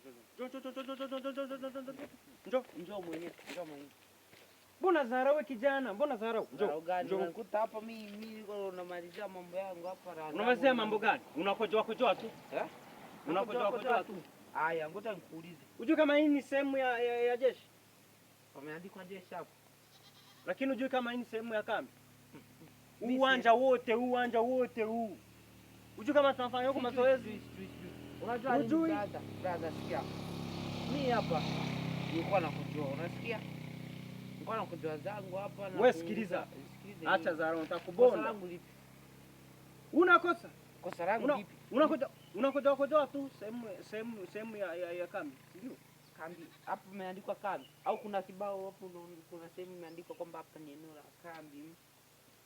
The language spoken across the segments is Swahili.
Njoo, njoo, njoo, njoo, njoo, njoo, njoo, njoo, njoo. Njoo. Njoo mwenyewe, njoo mwenyewe. Mbona dharau kijana? Mbona dharau? Njoo. Dharau gani? Njoo. Unanikuta hapa mimi niko namalizia mambo yangu hapa raha. Unamalizia mambo gani? Unakojoa kojoa tu. Eh? Unakojoa kojoa tu. Haya, ngoja nikuulize. Unajua kama hii ni sehemu ya jeshi? Pameandikwa jeshi hapo. Lakini unajua kama hii ni sehemu ya kambi? Mimi Uwanja wote, uwanja wote huu. Unajua kama tunafanya huko mazoezi? Sijui, sijui. Unajua nini Hujui? brother? Brother, sikia. Mimi hapa nilikuwa nakujua, unasikia? Nilikuwa nakujua zangu hapa na Wewe sikiliza. Sikiliza. Acha dharau, Kosa nitakubonda. langu lipi? Unakosa. Kosa langu lipi? Unakojoa unakojoa kojoa tu sehemu ya kambi, ndio? Kambi hapo imeandikwa kambi au kuna kibao hapo kuna sehemu imeandikwa kwamba hapa ni eneo la kambi.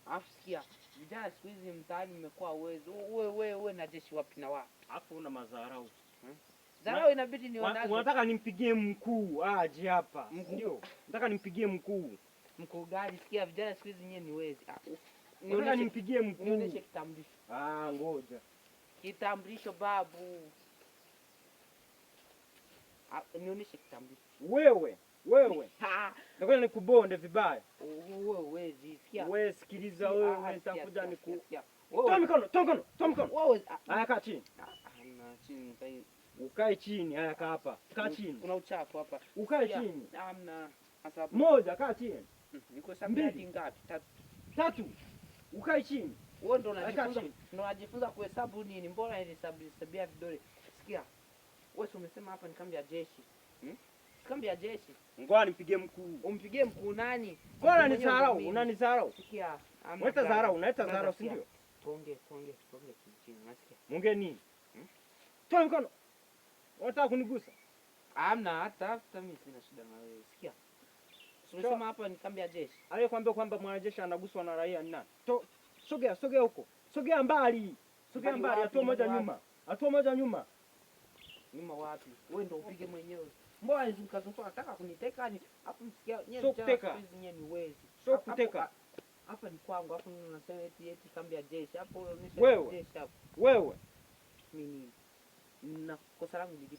Alafu sikia, vijana siku hizi mtaani mmekuwa uwezo. Wewe wewe na jeshi wapi na wapi? Alafu una madharau. Dharau inabidi niwe nazo. Unataka nimpigie mkuu aje hapa? Mkuu? Ndio. Nataka nimpigie mkuu. Mkuu gani? Sikia, vijana siku hizi nyie ni wezi. Ah, Nataka nimpigie mkuu. Nionyeshe kitambulisho. Ah, ngoja. Kitambulisho babu. Ah, nionyeshe kitambulisho. Wewe, wewe. Ha, Nataka nikubonde vibaya. wewe wezi. Sikia. Wewe sikiliza Ah, wewe, sikia, nitakuja sikia, niku. sikia. Toa Wewe mikono, toa mikono, toa mikono. wewe ah, Haya, kaa chini. ah, na chini kai. Ukae chini, haya kaa hapa. Kaa chini. Kuna uchafu hapa. Ukae Sikia, chini. Hamna. Sasa hapo. Moja, kaa chini. Niko sabini Mbili. hadi ngapi? Tatu. Tatu. Ukae chini. Wewe ndo Kaa unajifunza chini. ndo unajifunza kuhesabu nini? Mbona hesabu hesabia vidole? Sikia. Wewe si umesema hapa ni kambi ya jeshi. Hmm? Si kambi ya jeshi. Ngoja nimpigie mkuu. Umpigie mkuu nani? Mbona Mkuu mwenyewe nisarau? ndo mimi. Unanisarau? Sikia. Hamna Unaleta brother. dharau, unaleta Brother, dharau, si sikia. ndio? Tuongee, tuongee, tuongee chini chini, unasikia? Mwongee nini? Hmm? Toa mikono. Unataka kunigusa? Hamna, hata mimi sina shida na wewe. Sikia. Si umesema hapa ni kambi ya jeshi. Aliyekwambia kwamba mwanajeshi anaguswa na raia ni nani? To, sogea, sogea huko. Sogea mbali. Sogea Mbali mbali, wapi? hatua moja Wapi? nyuma. Hatua moja nyuma. Nyuma wapi? Wewe ndo upige mwenyewe. Mbona nizunguka zunguka unataka kuniteka ni hapo msikia nyewe Sio vijana kuteka. siku hizi nyewe ni wezi. Sio Hapo- kuteka. Hapa ni kwangu, hapo mimi unasema eti kambi ya jeshi. Hapo unaonyesha Wewe. jeshi hapo. Wewe. Mimi nini? Na kosa langu ni lipi?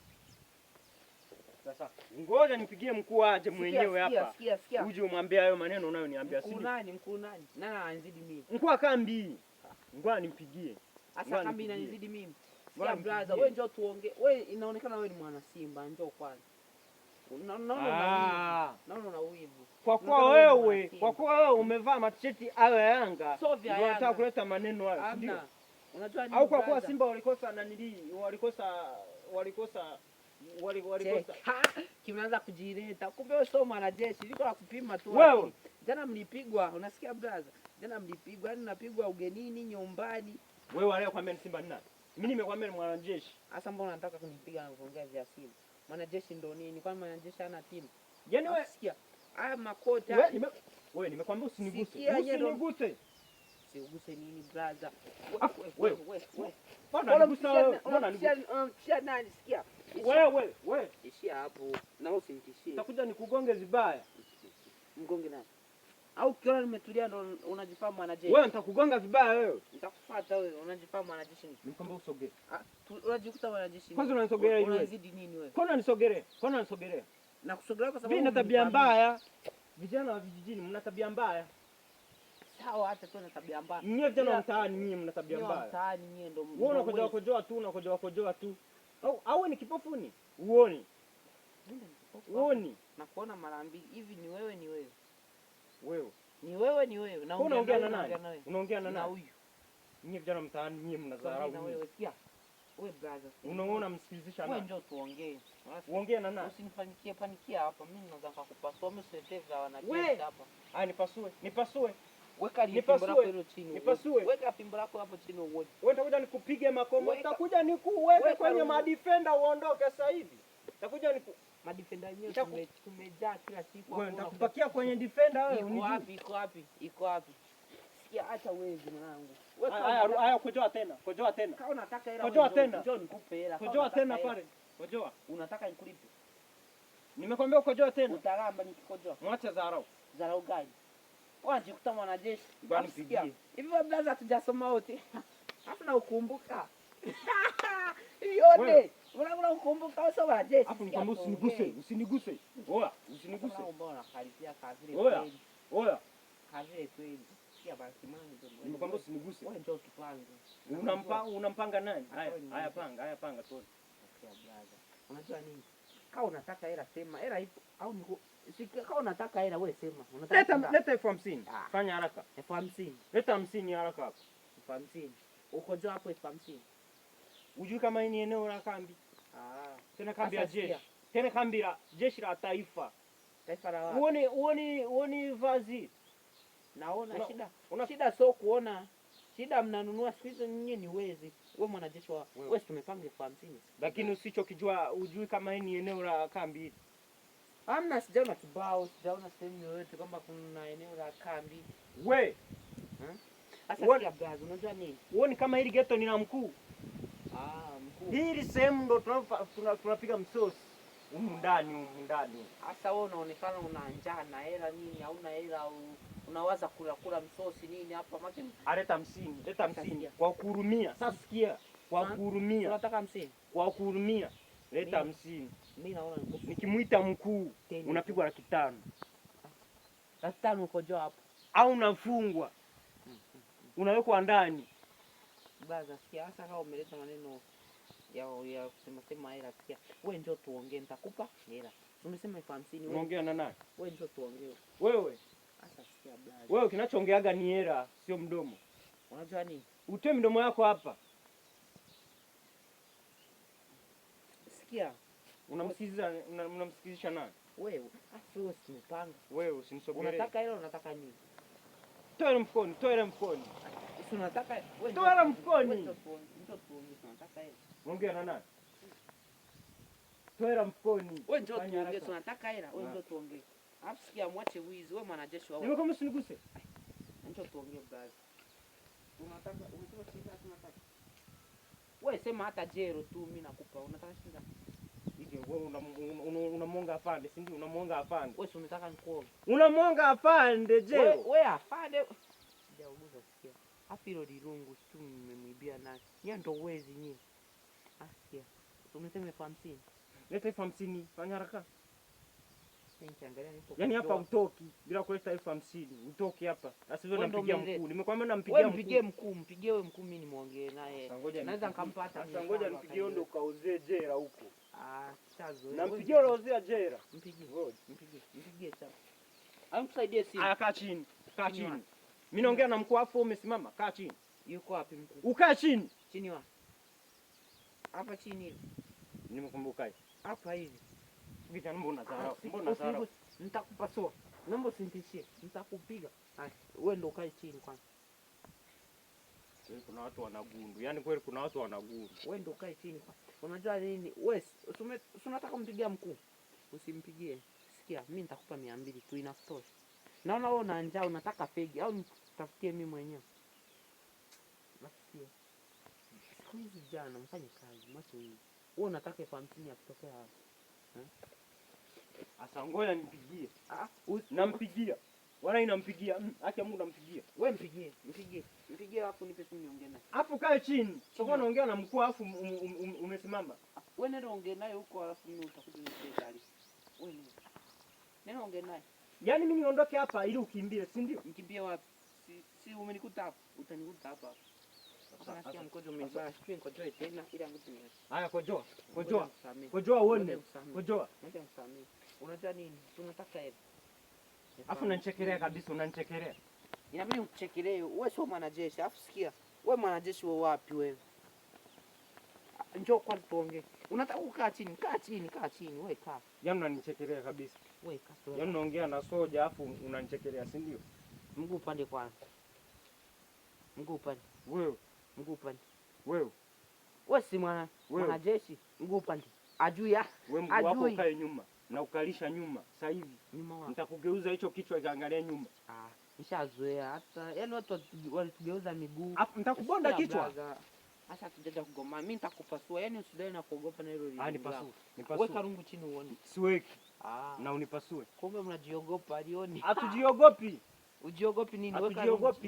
Sasa ngoja nipigie mkuu aje mwenyewe Sikia, hapa. Sikia, sikia. Uje umwambie hayo maneno unayoniambia, si Mkuu ndio? nani? Mkuu nani? Nani ananizidi mimi? Mkuu wa kambi. Ngoja nimpigie. Sasa Ngoja kambi nipigie. inanizidi mimi. Ngoja Sikia brother, nipigie. wewe njoo tuongee. Wewe inaonekana wewe ni mwana Simba, njoo kwanza. Naona una wivu. Ah. Naona una wivu. Kwa kuwa Unaonekana wewe ni wewe, mwana kwa Simba. kuwa wewe umevaa matisheti hayo ya Yanga, Sio vya ndio unataka Yanga. kuleta maneno hayo, si ndio? Hamna. Unajua nini? Au kwa kuwa brother? Simba walikosa nanili, walikosa walikosa Cheka. Kimeanza kujileta. Kumbe wewe sio mwanajeshi, liko la kupima tu. Wewe. akili. Jana mlipigwa, unasikia brother? Jana mlipigwa, yani unapigwa ugenini, nyumbani. Wewe aliyekwambia ni Simba ni nani? Mimi nimekwambia ni mwanajeshi. Sasa mbona unataka kunipiga na kuongea vya Simba? Mwanajeshi ndo nini? Kwani mwanajeshi hana timu? Yaani wewe Sikia. Haya makoti wewe haya. wewe nimekwambia usiniguse. Sikia, yeye ndo- Usiniguse. Usiguse nini brother? Afu, Wewe, wewe. wewe, wewe. Mbona unanigusa wewe? Mbona unanigusa? Unamtishia nani? Sikia. Wewe, wewe. Ishia hapo. Na wewe usinitishie. Nitakuja nikugonge vibaya. Mgonge nani? Au ukiona nimetulia ndo unajifaa mwanajeshi. Wewe nitakugonga vibaya wewe. Nitakufuata wewe, unajifaa mwanajeshi ni. Nikwambia usogee. Ah, unajikuta mwanajeshi. ni. Kwanza unanisogelea hivi wewe. Unazidi nini wewe? Mbona unanisogelea? Mbona unanisogelea? Na kusogelea kwa sababu Mimi na tabia umenifahamu. mbaya. Vijana wa vijijini mna tabia mbaya. Sawa, acha tu na tabia mbaya. Nyie vijana wa Ila- mtaani nyie mna tabia Nyie wa mbaya. mtaani nyie ndo Wewe unakojoa wezi. kojoa tu, unakojoa kojoa tu. Au ni kipofu ni? Uoni. Mimi ni kipofu hapa. Uoni. Na kuona mara mbili hivi ni wewe ni wewe. Wewe. Ni wewe ni wewe. Na Wewe unaongea na naongea nani? na wewe. Unaongea na Na nani? huyu. Nyie vijana wa mtaani nyie mnadharau. Tuongee na nyie. wewe sikia. Wewe brother. Sikia. Unaona msikilizisha Wewe nani? njoo tuongee. Unasikia? Uongee na nani? Usinifanikie panikia hapa. Mimi naweza nikakupasua. Mimi usiletee vya We. wanajeshi hapa. Ah, nipasue. Nipasue. Weka fimbo Nipasue. lako hilo chini. uone. Nipasue. Weka fimbo lako hapo chini uone. Wewe nitakuja nikupige makomo. Weka- Nitakuja nikuweke weka kwenye rungu. madefender uondoke sasa hivi. Nitakuja niku Madefenda yenyewe tumejaa kila siku. wewe hakuna nitakupakia kwenye defender wewe Iko unijui. wapi? Iko wapi? Iko wapi? Sikia, acha wezi mwanangu. Wewe kama Haya, unataka- haya kojoa tena. Kojoa tena. kama unataka hela Kojoa wewe njoo- tena. Njoo nikupe hela. Kama Kojoa unataka tena hela. pale. Kojoa. Unataka nikulipe? Nimekwambia kojoa tena. Utaramba nikikojoa. Mwache dharau. Dharau gani? Wanajikuta mwanajeshi. Bwana Alafu sikia, nipigie. hivi wewe brother hatujasoma wote. Alafu na ukumbuka. Yone. Wewe. Unakumbuka sasa wanajeshi. Alafu nikwambia usiniguse, usiniguse. Oya, usiniguse. Mbona unakaribia kavile Oya. kweli? Oya, Kavile kweli. Sikia basi mwanzo. nimekwambia usiniguse. Wewe njoo tupange. Unampanga nani? Haya, Hata haya panga, haya panga tuone. Sikia brother. Unajua nini? Kama unataka hela sema. Hela ipo au niku sikia kama unataka hela wewe sema. Unataka Leta shilingi leta 50,000. Ah. Fanya haraka. 50,000. Leta 50 haraka hapo. 50,000. Uko njoo hapo 50,000. Ujui kama hii ni eneo la kambi. Ah. Tena kambi ya Sasa sikia. jeshi. Tena kambi la jeshi la taifa. Taifa la wapi? Uone vazi. Naona shida. Shida sio kuona. Shida mnanunua siku hizo nyinyi ni wezi. Wewe mwanajeshi wa Wewe. wewe si tumepanga 50,000. Lakini usichokijua ujui kama hii ni eneo la kambi hili. Hamna, sijaona kibao, sijaona sehemu yoyote kwamba kuna eneo la kambi. We, Sasa sikia brother, unajua nini? uone kama hili ghetto ni la mkuu. Ah, mkuu. Hili sehemu ndo tunapiga msosi humu ndani, humu ndani. Sasa wewe unaonekana una njaa na hela nini, hauna hela unawaza kula kula msosi nini hapa maki. Aleta 50, leta Sasa 50 sikia. kwa kuhurumia. Sasa sikia, kwa Ha? kuhurumia, Unataka 50? kwa kuhurumia. Leta Mimi? 50. Mimi naona nikupe Nikimuita mkuu teni. unapigwa 500,000 500,000 uko juu hapo. au unafungwa, unawekwa ndani. Brother, sikia sasa kama umeleta maneno ya kusema sema hela, sikia. Wewe njoo tuongee, nitakupa hela. Umesema 50,000 wewe. Unaongea na nani? Wewe njoo tuongee. Wewe, Sasa sikia brother. wewe kinachoongeaga ni hela, sio mdomo. Unajua nini? Utoe midomo yako hapa. Sikia. Unamsikiliza unamsikilizisha nani? Wewe, afu wewe si tumepanga. Wewe usinisogelee. Unataka hela unataka nini? Toa hela mfukoni, toa hela mfukoni. Si unataka wewe Toa hela mfukoni. Wewe njoo tuongee, njoo tuongee, si unataka hela. Ongea na nani? Toa hela mfukoni. Wewe njoo Fanya tuongee, haraka. si unataka hela. Wewe Ah. njoo tuongee. Alafu sikia, mwache wizi, wewe mwanajeshi wa Nimekwambia usiniguse. Njoo tuongee brother. Unataka umesema shilingi ngapi unataka? Wewe sema hata jero tu mimi nakupa. Unataka shilingi ngapi? Hivi wewe unamuonga afande, si ndio? Unamuonga afande. Wewe si unataka nikuone. Unamuonga afande Wewe jero. wewe afande. Sijauguza sikia. Afu hilo lirungu si mmemwibia nani? Nyie ndo wezi nyie. Ah, sikia. Umesema 50,000. Leta 50,000, fanya haraka. Nikiangalia nipo. Yaani hapa kutoa. utoki bila kuleta 50,000. Utoki hapa. Sasa hivyo Wewe ndo nampigia umeleta. mkuu. Nimekwambia nampigia Wewe mkuu. mpigie mkuu, mpigie wewe mkuu, mimi nimuongee naye. Sasa ngoja Naweza nipigie. nikampa hata Sasa ngoja 500 nipigie ndo kaozie jera huko. Ah, chazo. Nampigia unaozea jera. Mpigie. Ngoja. Mpigie, mpigie sana. Au msaidie simu. Aya, kaa chini. Kaa Chini chini. wapi? Mimi naongea na mkuu afu umesimama. Kaa chini. Yuko wapi mkuu? Ukae chini. Chini wapi? Hapa chini hivi. Nimekumbuka ukae. Hapa hivi. Vijana mbona dharau? Ah, Mbona dharau? Nitakupasua. Naomba usinitishie. Nitakupiga. Haya, wewe ndio ukae chini kwanza. Kweli kuna watu wanagundu. Yaani kweli kuna watu wanagundu. Wewe ndio ukae chini kwanza. Unajua nini? Wewe si unataka kumpigia mkuu? Usimpigie. Sikia, mimi nitakupa 200 tu inakutosha. Naona wewe una njaa, unataka fegi au nitafutie mimi mwenyewe. Nasikia. Siku hizi vijana mfanye kazi, mwache hivi. Wewe unataka 50,000 ya kutokea wapi? Asa ngoja nipigie. Ah, Nampigia. Wala inampigia. Haki ya Mungu nampigia. wewe mpigie, mpigie. Mpigie alafu nipe simu niongee naye. Afu kae chini. Sio naongea na mkuu afu umesimama. Wewe nenda ongee naye huko alafu mimi utakuja nipe taarifa. Wewe nenda. Nenda ongee naye. Yaani mimi niondoke hapa ili ukimbie, si ndio? Nikimbie wapi? Si umenikuta hapa. Utanikuta hapa hapa. Sasa nasikia mkojo umenibana, sijui nikojoe tena ila ngoja niache. Haya kojoa. Ngoja Kojoa. nikusamehe. Kojoa Ngoja uone. nikusamehe. Kojoa. Ngoja nikusamehe. Unajua nini? Tunataka hela. Afu unanichekelea kabisa, unanichekelea. Inabidi nikuchekelee. Wewe sio mwanajeshi. Alafu sikia, wewe mwanajeshi wa wapi wewe? Njoo kwanza tuongee. Unataka kukaa chini? Kaa chini, kaa chini. Wewe kaa. Yaani unanichekelea kabisa. Wewe kaa. Yaani unaongea na soja afu unanichekelea, si ndio? Mguu upande kwanza. Mguu upande. Wewe, Mguu upande. wewe, Wewe si Wewe. mwanajeshi. Mguu upande. Ajui ya wewe mguu wako Ajui. ukae nyuma na ukalisha nyuma sasa hivi. nyuma wapi? Nitakugeuza hicho kichwa ikaangalia nyuma. Ah, nishazoea hata yaani watu walitugeuza miguu. Afu nitakubonda Sikia, kichwa. brother. Sasa tujaja kugoma. Mimi nitakupasua. Yaani usidai na kuogopa na hilo Ah, lilungu nipasue. lako. Nipasue. Weka rungu chini uone. Siweki Ah. na unipasue. Kumbe mnajiogopa alioni. Hatujiogopi. Ujiogopi nini? Weka rungu Hatujiogopi.